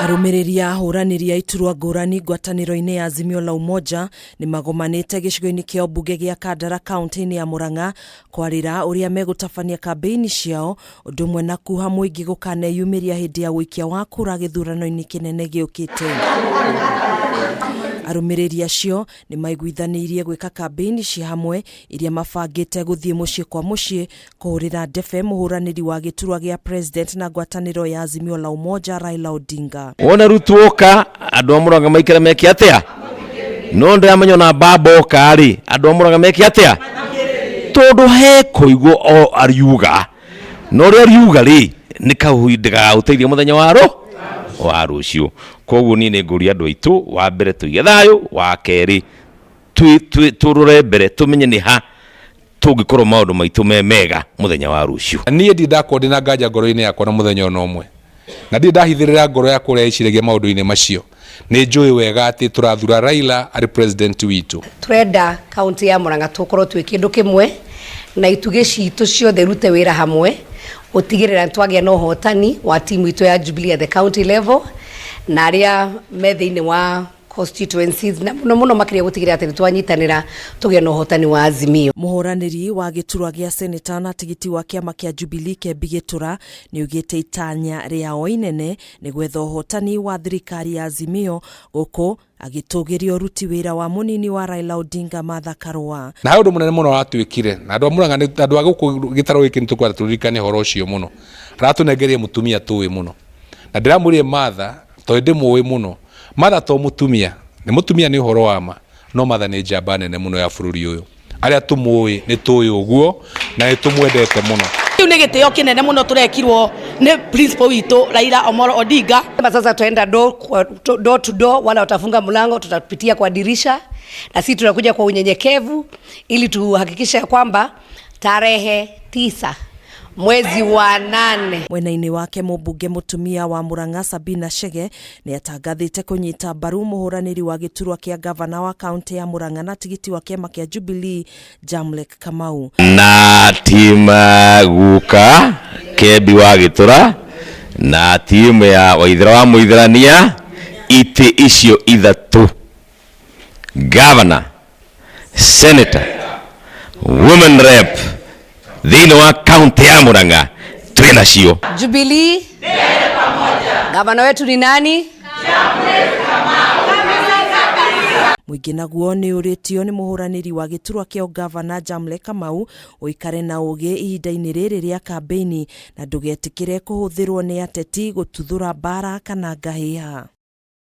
Arũmĩrĩri a ahũranĩri a iturwa ngũrani ngwatanĩro-inĩ ya Azimio la Umoja nĩ magomanĩte gĩcigo-inĩ kĩa ũmbunge gĩa Kandara kaunti-inĩ ya Murang'a kwarĩra ũrĩa megũtabania kambĩini ciao ũndũ ũmwe na kuha mũingĩ gũkaneyumĩria hĩndĩ ya ũikia wa kura gĩthurano-inĩ kĩnene gĩũkĩte. Arũmĩrĩri acio nĩ maiguithanĩirie gwĩka kambĩini cia hamwe iria mabangĩte gũthiĩ mũciĩ kwa mũciĩ kũhũrĩra ndebe mũhũranĩri wa gĩturwa gĩa president na ngwatanĩro ya Azimio la Umoja Raila Odinga. Wona rĩu tuoka andũ a Murang'a maikara meke atĩa? No ndĩramenya ona baba oka rĩ, andũ a Murang'a meke atĩa? Tondũ he kũigwo o ariuga na ũrĩa ariuga rĩ nĩ kaũhĩndĩ gagagũteithia mũthenya wa rũ wa rũciũ. Koguo niĩ nĩ ngũria andũ aitũ, wa mbere tũige thayũ, wa kerĩ tũrore mbere tũmenye nĩ ha tũngĩkorwo maũndũ maitũ me mega mũthenya wa rũciũ. Niĩ ndirĩ ndakorwo ndĩ na nganja ngoro-inĩ yakwa na mũthenya o na ũmwe, na ndirĩ ndahithĩrĩra ngoro yakwa ũrĩa ĩciragia maũndũ-inĩ macio. Nĩ njũĩ wega atĩ tũrathura Raila arĩ president witũ. Tũrenda kaũntĩ ya Murang'a tũkorwo twĩ kĩndũ kĩmwe na itugĩ citũ ciothe irute wĩra hamwe gũtigĩrĩra nĩ twagĩa na ũhotani wa timu itũ ya Jubilee at the county level na arĩa me thĩinĩ wa constituencies na mũno mũno makĩria gũtigĩrĩra atĩ nĩ twanyitanĩra tũgĩe na ũhotani wa Azimio. Mũhũranĩri wa gĩturwa gĩa seneta na tigiti wa kĩama kĩa Jubilee Kembi Gĩtũra nĩaugĩte itanya rĩao inene nĩ gwetha ũhotani wa thirikari ya Azimio gũkũ agĩtũgĩria ũruti wĩra wa mũnini wa Raila Odinga Martha Karua. Na he ũndũ mũnene mũno watuĩkire na andũ a Murang'a, andũ a gũkũ gĩtarũ gĩkĩ nĩ tũkwenda tũririkane ũhoro ũcio mũno. Aratũnengeria mũtumia tũĩ mũno na ndĩramwĩrire Martha tondũ ndĩmũĩ mũno. Martha to mũtumia, nĩ mũtumia nĩ ũhoro wa ma, no Martha nĩ njamba nene mũno ya bũrũri ũyũ. Arĩa tũmũĩ nĩ tũĩ ũguo na nĩ tũmwendete mũno. Kĩu nĩ gĩtĩo kĩnene mũno tũrekirwo nĩ principal witũ Raila Omolo Odinga. Sasa tutaenda door, door to door, wala watafunga mlango, tutapitia kwa dirisha, na sisi tunakuja kwa unyenyekevu ili tuhakikishe kwamba tarehe 9 mwezi wa 8. Mwena-inĩ wake mũmbunge mũtumia wa Murang'a Sabina Chege nĩ atangathĩte kũnyita mbaru mũhũranĩri wa gĩturwa kĩa gavana wa kaunti ya Murang'a na tigiti wa kĩama kĩa Jubilee Jamlek Kamau. Na team guka Kembi wa Gĩtũra na team ya Waithera wa Mũithĩrania, itĩ icio ithatũ, governor, senator, women rep thĩinĩ wa kaunti ya Murang'a twĩ nacio. Jubilee, gavana wetu ni nani? Mũingĩ naguo nĩ ũrĩtio nĩ mũhũranĩri wa gĩturwa kĩa ũgavana Jamle Kamau ũikare na ũgĩ ihinda-inĩ rĩrĩ rĩa kambĩini na ndũgetĩkĩre kũhũthĩrwo nĩ ateti gũtuthũra mbara kana ngahĩha.